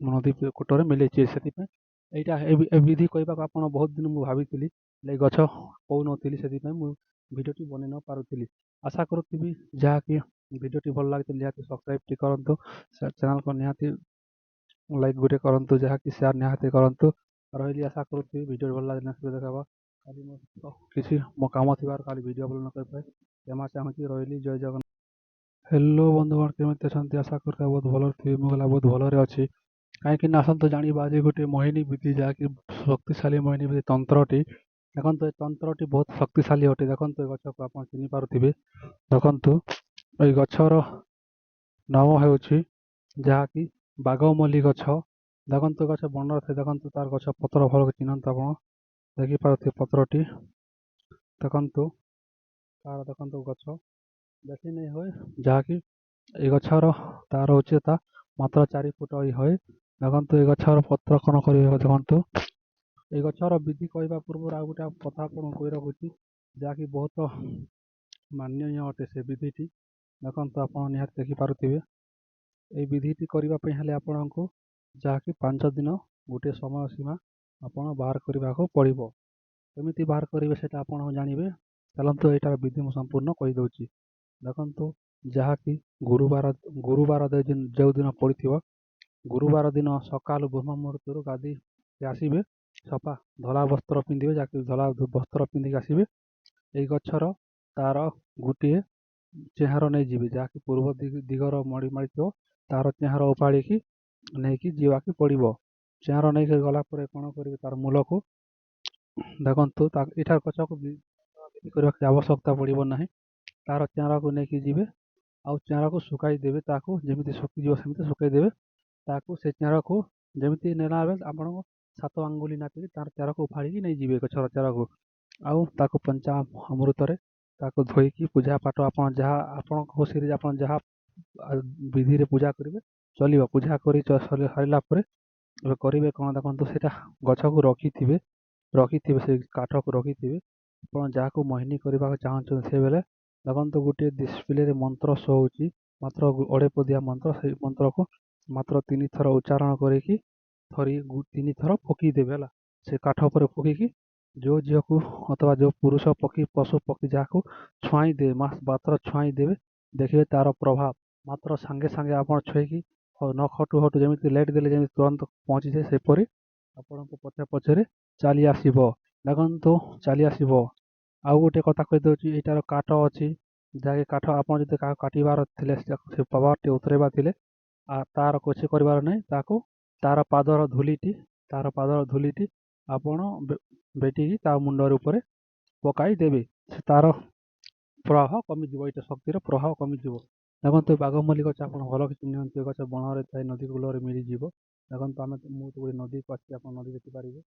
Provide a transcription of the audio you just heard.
ନଦୀ କୂଟରେ ମିଳିଛି। ସେଥିପାଇଁ ଏଇଟା ଏ ବିଧି କହିବାକୁ ଆପଣ ବହୁତ ଦିନ ମୁଁ ଭାବିଥିଲି, ହେଲେ ଗଛ କହୁନଥିଲି, ସେଥିପାଇଁ ମୁଁ ଭିଡ଼ିଓଟି ବନେଇ ନ ପାରୁଥିଲି। ଆଶା କରୁଥିବି ଯାହାକି ଭିଡ଼ିଓଟି ଭଲ ଲାଗିଥିଲେ ନିହାତି ସବସ୍କ୍ରାଇବ୍ଟି କରନ୍ତୁ, ଚ୍ୟାନେଲ୍କୁ ନିହାତି ଲାଇକ୍ ଗୋଟେ କରନ୍ତୁ, ଯାହାକି ସେୟାର ନିହାତି କରନ୍ତୁ। ରହିଲି, ଆଶା କରୁଥିବି ଭିଡ଼ିଓ ଭଲ ଲାଗିଲେ ଦେଖାବା। କାଲି ମୋ କିଛି ମୋ କାମ ଥିବାରୁ କାଲି ଭିଡ଼ିଓ ଅପଲୋଡ଼ ନ କରିପାରେ, କ୍ଷମା ଚାହୁଁଛି। ରହିଲି, ଜୟ ଜଗନ୍ନାଥ। ହ୍ୟାଲୋ ବନ୍ଧୁଗଣ, କେମିତି ଅଛନ୍ତି? ଆଶା କରୁଥିବା ବହୁତ ଭଲରେ ଥିବେ। ମୁଁ ଗଲା ବହୁତ ଭଲରେ ଅଛି। କାହିଁକି ନା ଆସନ୍ତୁ ଜାଣିବା ଆଜି ଗୋଟିଏ ମୋହିନୀ ବିଧି, ଯାହାକି ଶକ୍ତିଶାଳୀ ମୋହିନୀ ବିଧି ତନ୍ତ୍ରଟି। ଦେଖନ୍ତୁ, ଏ ତନ୍ତ୍ରଟି ବହୁତ ଶକ୍ତିଶାଳୀ ଅଟେ। ଦେଖନ୍ତୁ, ଏ ଗଛକୁ ଆପଣ ଚିହ୍ନି ପାରୁଥିବେ। ଦେଖନ୍ତୁ, ଏଇ ଗଛର ନାମ ହେଉଛି ଯାହାକି ବାଘମଲ୍ଲି ଗଛ। ଦେଖନ୍ତୁ, ଗଛ ବଣରେ ଥାଏ। ଦେଖନ୍ତୁ, ତାର ଗଛ ପତ୍ର ଭଲ ଚିହ୍ନନ୍ତୁ, ଆପଣ ଦେଖିପାରୁଥିବେ ପତ୍ରଟି। ଦେଖନ୍ତୁ ତାର, ଦେଖନ୍ତୁ ଗଛ ବେଶୀ ନେଇ ହୁଏ, ଯାହାକି ଏଇ ଗଛର ତାର ଉଚ୍ଚତା ମାତ୍ର 4 ଫୁଟ ହୁଏ। ଦେଖନ୍ତୁ, ଏ ଗଛର ପତ୍ର କ'ଣ କରିବେ? ଦେଖନ୍ତୁ, ଏଇ ଗଛର ବିଧି କହିବା ପୂର୍ବରୁ ଆଉ ଗୋଟେ କଥା ଆପଣଙ୍କୁ କହି ରଖୁଛି, ଯାହାକି ବହୁତ ମାନ୍ୟନୀୟ ଅଟେ ସେ ବିଧିଟି। ଦେଖନ୍ତୁ, ଆପଣ ନିହାତି ଦେଖିପାରୁଥିବେ। ଏଇ ବିଧିଟି କରିବା ପାଇଁ ହେଲେ ଆପଣଙ୍କୁ ଯାହାକି 5 ଦିନ ଗୋଟିଏ ସମୟ ସୀମା ଆପଣ ବାହାର କରିବାକୁ ପଡ଼ିବ। କେମିତି ବାହାର କରିବେ, ସେଇଟା ଆପଣ ଜାଣିବେ। ଚାଲନ୍ତୁ, ଏଇଟାର ବିଧି ମୁଁ ସମ୍ପୂର୍ଣ୍ଣ କହିଦେଉଛି। ଦେଖନ୍ତୁ, ଯାହାକି ଗୁରୁବାର, ଗୁରୁବାର ଯେଉଁଦିନ ପଡ଼ିଥିବ, ଗୁରୁବାର ଦିନ ସକାଳୁ ବ୍ରହ୍ମ ମୁହୂର୍ତ୍ତରୁ ଗାଧୋଇ ଆସିବେ, ସଫା ଧଳା ବସ୍ତ୍ର ପିନ୍ଧିବେ, ଯାହାକି ଧଳା ବସ୍ତ୍ର ପିନ୍ଧିକି ଆସିବେ। ଏଇ ଗଛର ତାର ଗୋଟିଏ ଚେର ନେଇଯିବେ, ଯାହାକି ପୂର୍ବ ଦିଗର ମଡ଼ି ମାଡ଼ିଥିବ, ତାର ଚେର ଉପାଡ଼ିକି ନେଇକି ଯିବାକୁ ପଡ଼ିବ। ଚେର ନେଇକି ଗଲା ପରେ କ'ଣ କରିବେ? ତାର ମୂଳକୁ ଦେଖନ୍ତୁ, ତା ଏଇଟା ଗଛକୁ ବିଧି କରିବାକୁ ଆବଶ୍ୟକତା ପଡ଼ିବ ନାହିଁ। ତାର ଚେରକୁ ନେଇକି ଯିବେ ଆଉ ଚେରକୁ ଶୁଖାଇ ଦେବେ। ତାକୁ ଯେମିତି ଶୁଖିଯିବ ସେମିତି ଶୁଖାଇ ଦେବେ ତାକୁ। ସେ ଚେରକୁ ଯେମିତି ନେଲା ବେଳେ ଆପଣଙ୍କୁ ସାତ ଆଙ୍ଗୁଳି ନାପିକି ତାର ଚେରକୁ ଉପାଡ଼ିକି ନେଇଯିବେ, ଗଛର ଚେରକୁ। ଆଉ ତାକୁ ପଞ୍ଚା ଅମୃତରେ ତାକୁ ଧୋଇକି ପୂଜା ପାଠ ଆପଣ ଯାହା ଆପଣଙ୍କ ଖୁସିରେ ଆପଣ ଯାହା ବିଧିରେ ପୂଜା କରିବେ ଚଲିବ। ପୂଜା କରି ସାରିଲା ପରେ ଏବେ କରିବେ କ'ଣ? ଦେଖନ୍ତୁ, ସେଇଟା ଗଛକୁ ରଖିଥିବେ, ରଖିଥିବେ, ସେ କାଠକୁ ରଖିଥିବେ। ଆପଣ ଯାହାକୁ ମୋହିନୀ କରିବାକୁ ଚାହୁଁଛନ୍ତି, ସେବେଳେ ଦେଖନ୍ତୁ, ଗୋଟିଏ ଡିସପ୍ଲେରେ ମନ୍ତ୍ର ଶୋ ହେଉଛି, ମାତ୍ର ଅଢ଼େଇ ପଦିଆ ମନ୍ତ୍ର। ସେଇ ମନ୍ତ୍ରକୁ ମାତ୍ର ତିନି ଥର ଉଚ୍ଚାରଣ କରିକି ଥରି ତିନି ଥର ଫୁଙ୍କିଦେବେ, ହେଲା? ସେ କାଠ ଉପରେ ଫୁଙ୍କିକି ଯେଉଁ ଝିଅକୁ ଅଥବା ଯେଉଁ ପୁରୁଷ, ପକ୍ଷୀ, ପଶୁ ପକ୍ଷୀ ଯାହାକୁ ଛୁଆଇଁ ଦେବେ, ମାତ୍ର ଛୁଆଇଁ ଦେବେ, ଦେଖିବେ ତାର ପ୍ରଭାବ ମାତ୍ର ସାଙ୍ଗେ ସାଙ୍ଗେ ଆପଣ ଛୁଇଁକି ନ ହଟୁ ହଟୁ ଯେମିତି ଲାଇଟ୍ ଦେଲେ ଯେମିତି ତୁରନ୍ତ ପହଞ୍ଚିଯାଏ, ସେପରି ଆପଣଙ୍କ ପଛେ ପଛରେ ଚାଲି ଆସିବ। ଦେଖନ୍ତୁ, ଚାଲି ଆସିବ। ଆଉ ଗୋଟେ କଥା କହିଦେଉଛି, ଏଇଟାର କାଠ ଅଛି, ଯାହାକି କାଠ ଆପଣ ଯଦି କାହାକୁ କାଟିବାର ଥିଲେ, ସେ ପାୱାରଟି ଉତରେଇବା ଥିଲେ, ତାର କିଛି କରିବାର ନାହିଁ। ତାକୁ ତାର ପାଦର ଧୂଳିଟି, ତାର ପାଦର ଧୂଳିଟି ଆପଣ ବେଟିକି ତା ମୁଣ୍ଡର ଉପରେ ପକାଇ ଦେବେ, ସେ ତାର ପ୍ରଭାବ କମିଯିବ। ଏଇଟା ଶକ୍ତିର ପ୍ରଭାବ କମିଯିବ। ଦେଖନ୍ତୁ, ବାଘମଲ୍ଲି ଗଛ ଆପଣ ଭଲ ଚିହ୍ନନ୍ତୁ। ଏ ଗଛ ବଣରେ ଥାଏ, ନଦୀ କୂଳରେ ମିଳିଯିବ। ଦେଖନ୍ତୁ, ଆମେ ମୁଁ ତ ଗୋଟେ ନଦୀକୁ ଆସିଛି, ଆପଣ ନଦୀ ଦେଖିପାରିବେ।